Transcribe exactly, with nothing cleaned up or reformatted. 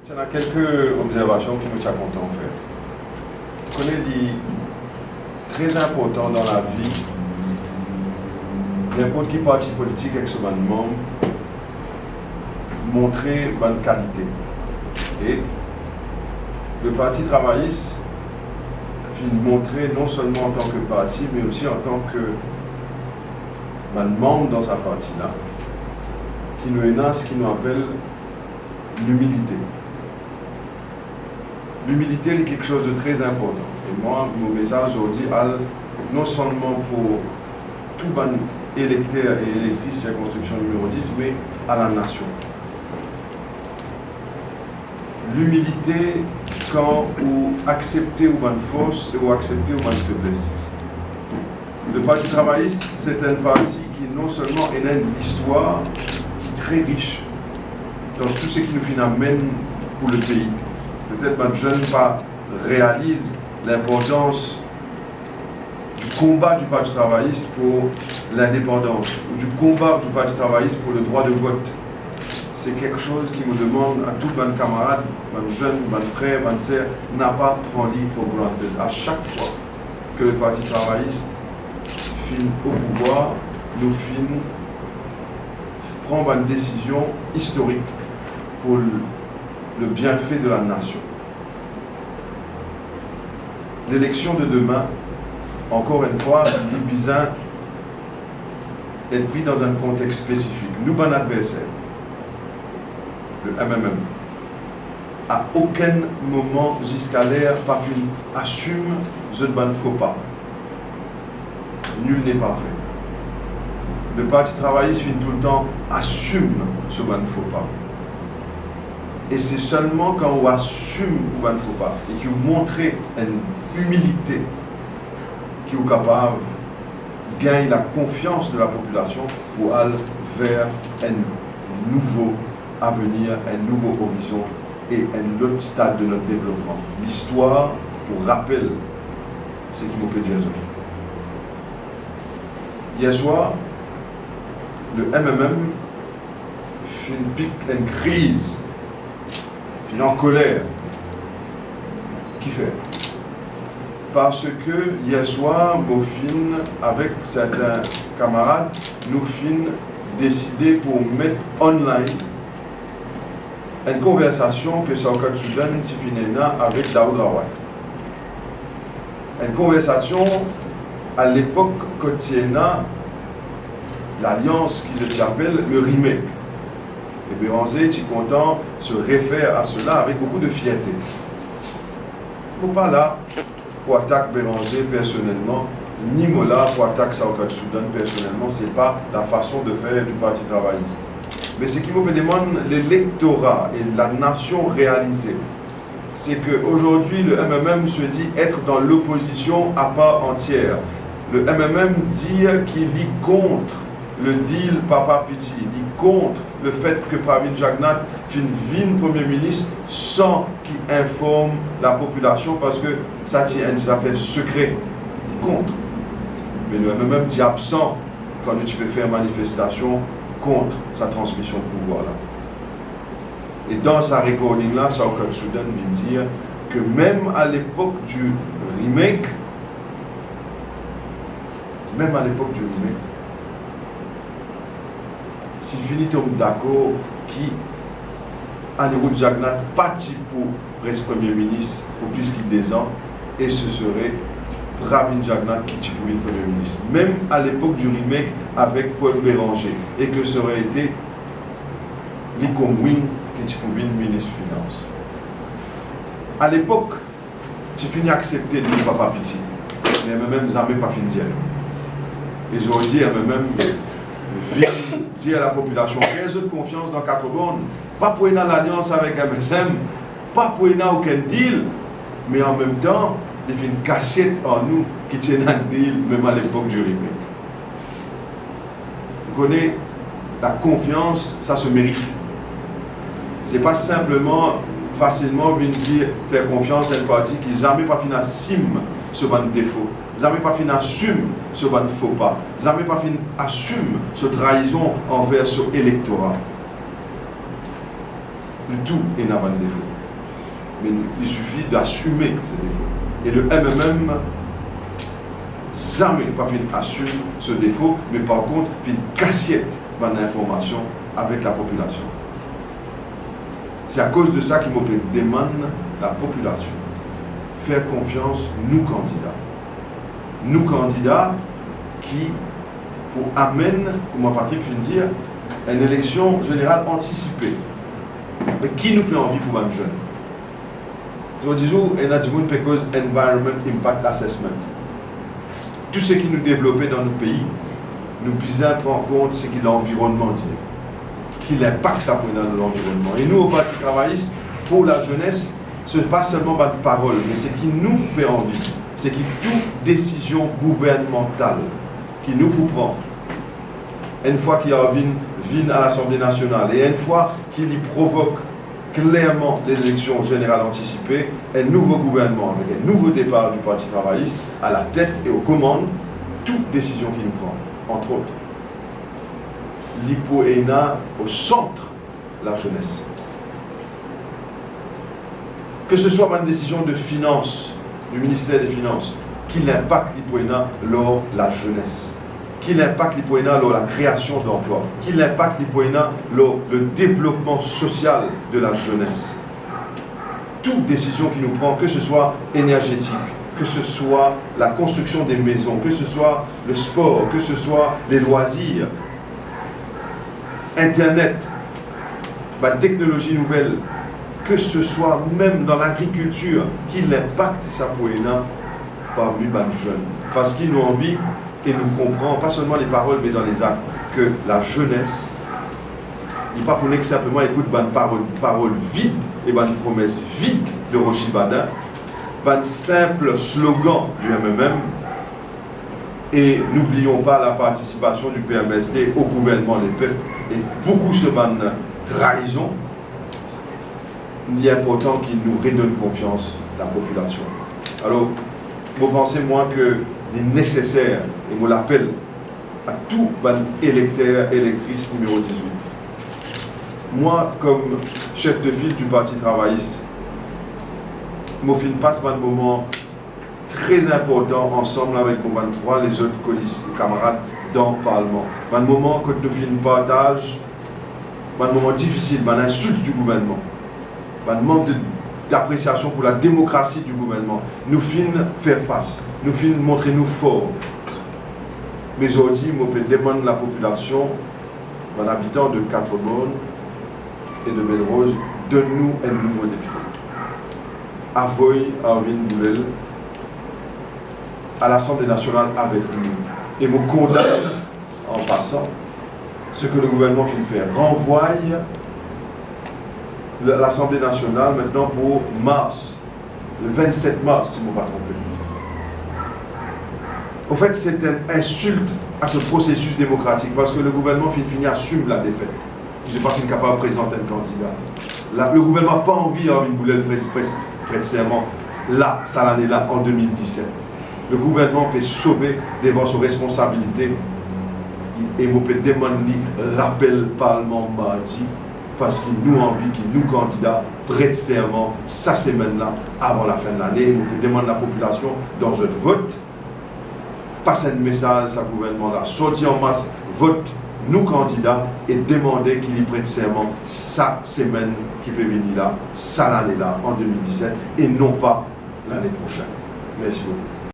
Ena kelke obzervasion ki mo ti a kontan fer. Kone li tre inportan dan lavi, ninport ki parti politik ek so bann manm montre bann kalite. E le Parti Travayis finn montre non selman antan ke parti, me osi antan ke bann manm dan sa parti la, ki nou ena seki nou apel limilite. Limilite, li kiksoz de tre inportan. E mwa, mo mesaz zordi al non selman pou tou bann elekter e elektris sirkonskripsion nimero dis, me a lanasion. Limilite, kan ou aksepte ou bann fors e ou aksepte ou bann febles. Le Parti Travayis, se enn parti ki non selman ena enn listwar ki tre ris dan tou seki nou finn amenn pou lepei. Petet bann zenn pa realiz linportans di konba di Parti Travayis pou lindepandans, ou di konba di Parti Travayis pou le drwa de vot. Se kiksoz ki mo demann a tou bann kamarad, bann zenn, bann frer, bann ser, napa pran li for granted. A sak fwa ke le Parti Travayis finn o pouvwar, nou finn pran bann desizion istorik pou le, le bienfe de lanasion. Leleksion de demin, ankor enn fwa, li bizin et pri dan enn kontex spesifik. Nou bann adverser, le M M M, a okenn moman ziska ler pa finn asim zot bann fo pa. Nul n'est parfait. Le Parti Travayis finn toultan asim so bann fo pa. E se selman kan ou asim ou bann fo pa e ki ou montre enn imilite ki ou kapav gagn lakonfians de lapopilasion pou al ver enn nouvo avenir, enn nouvo orizon e enn lot stad de not devlopman. Listwar pou rapel seki mo pe dir zot. Yer swar, le M M M finn pik enn kriz, finn ankoler. Kifer? Parski yer swar, mo finn, avek sertin kamarad, nou finn deside pou met online enn konversasion ke Sawkat Sudan ti finn ena avek Daoud Rawat. Enn konversasion a lepok kot ti ena lalians ki zot ti apel le RIMEC. E Béranger ti kontan se refer a sela avek boukou de fierte. Mo pa la pou atak Béranger personelman, ni mo la pou atak Sawkat Sudan personelman, se pa lafason de fer di Parti Travayis. Me seki mo pe demann lelektora e lanasion realize, c'est que aujourd'hui le M M M se dit être dans l'opposition à part entière. Le M M M dir ki li kont le deal papa piti, li kont lefet ke Pravin Jagannath finn vinn Premie Minis san ki inform lapopilasion, parski sa ti enn zafer sekre. Li kont. Me le M M M ti absan kan nou ti pe fer manifestasion kont sa transmision de pouvwar la. E dan sa recording la, Sawkat Sudan vinn dir ke mem a lepok di RIMEC, mem a lepok di RIMEC, ti fini tom dakor ki Anirudh Jagannath pa ti pou res Premie Minis pou plis ki dezan, e se sere Pravin Jagannath ki ti pou vinn Premie Minis. Mem a lepok di RIMEC avek Paul Béranger, e ke sere ete Lee Kuan Yew ki ti pou vinn Minis Finans. A lepok, ti fini aksepte deal papa piti. Me M M M zame pa finn dir. E zordi, M M M vinn dir lapopilasion, fer zot konfians dan Quatre Bornes. Pa pou ena lalians avek M S M, pa pou ena okenn deal, me anmemtan, li finn kasiet ar nou ki ti ena deal, mem a lepok di RIMEC. Ou kone, lakonfians, sa se merit. Se pa sinpleman, fasilman vinn dir, fer konfians a enn parti ki zame pa finn asim so bann defo, zame pa finn asim so bann fo pa, zame pa finn asim so traizon anver so elektora. Nou tou ena bann defo. Me nou, il suffit d'assumer se defo. E le M M M zame pa finn asim se defo, me par kont finn kasiet bann informasion avek lapopilasion. Se akoz de sa ki mo pe demann lapopilasion fer konfians nou kandida. Nou kandida ki pou amenn, kouma Patrick finn dir, enn eleksion zeneral antisipe. Me ki nou pe anvi pou bann zenn? Zordi zour, ena dimoun pe koz Environment Impact Assessment. Tou seki nou devlope dan nou pei, nou bizin pran kont seki lanvironnman dir, ki linpak sa pou ena dan lanvironnman. E nou, o Parti Travayis, pou lazenes, se pa selman bann parol, me seki nou pe anvi, seki tou desizion gouvernmantal ki nou pou pran, enn fwa ki al vinn, vinn a Lasanble Nasional, e enn fwa ki li provok klerman lenn eleksion zeneral antisipe, enn nouvo gouvernman avek enn nouvo depar di Parti Travayis alatet e o komann, tou desizion ki nou pran, antrot, li pou ena o sant lazenes. Ke se swa bann desizion de finans, di Minister de Finans, ki linpak li pou ena lor lazenes? Ki linpak li pou ena lor lakreasion danplwa? Ki linpak li pou ena lor le devlopman sosial de lazenes? Tou desizion ki nou pran, ke se swa enerzetik, ke se swa lakonstriksion de mezon, ke se swa le spor, ke se swa le lwazir, internet, bann teknolozi nouvel, ke se swa mem dan lagrikiltir, ki linpak sa pou ena parmi bann zenn? Parski nou anvi e nou konpran, pa selman le parol, me dan lezak, ke lazenes, li pa pou nek sinpleman ekout bann parol, parol vid e bann promes vid de Rosi Badin, bann sinp slogan di M M M, e n'oublions pas la participation du P M S D au gouvernement lepep, e boukou so bann traizon. Li inportan ki nou redonn konfians lapopilasion. Alor, mo panse, mwa, ke li neseser, e mo lapel a tou bann elekter, elektris nimero dizwit. Mwa, kom sef de fil di Parti Travayis, mo finn pas bann moman tre inportan ansam avek mo bann trwa lezot kolis-, kamarad dan parlman. Bann moman kot nou finn partaz bann moman difisil, bann insilt di gouvernman, bann mank de, dapresiasion pou lademokrasi di gouvernman. Nou finn fer fas, nou finn montre nou for. Me zordi, mo pe demann lapopilasion, bann abitan de Quatre Bornes e de Belle-Rose, donn nou enn nouvo depite. Avoy Arvin Boulel a Lasanble Nasional avek nou. E mo kondann, an pasan, seki le gouvernman finn fer. Ranvway le, Lasanble Nasional aster pou mars, le vennset mars, si mo pa tronpe. Anfet, se enn insilt a se prosesis demokratik, parski le gouvernman finn fini asim ladefet, ki zot pa finn kapav prezant enn kandida. La, le gouvernman pa anvi Arvin Boulel pres, pres, pret serman la, sa lane la, an de mil diset. Le gouvernman pe sove devan so responsabilite, e mo pe demann li rapel parlman mardi, parski nou anvi ki nou kandida pret serman sa semenn la, avan lafin de lane. E mo pe demann lapopilasion, dan zot vot, pas enn mesaz sa gouvernman la, sorti an mas, vot nou kandida e demande ki li pret serman sa semenn ki pe vini la, sa lane la, an de mil diset, e non pa lane prosenn. Mersi boukou.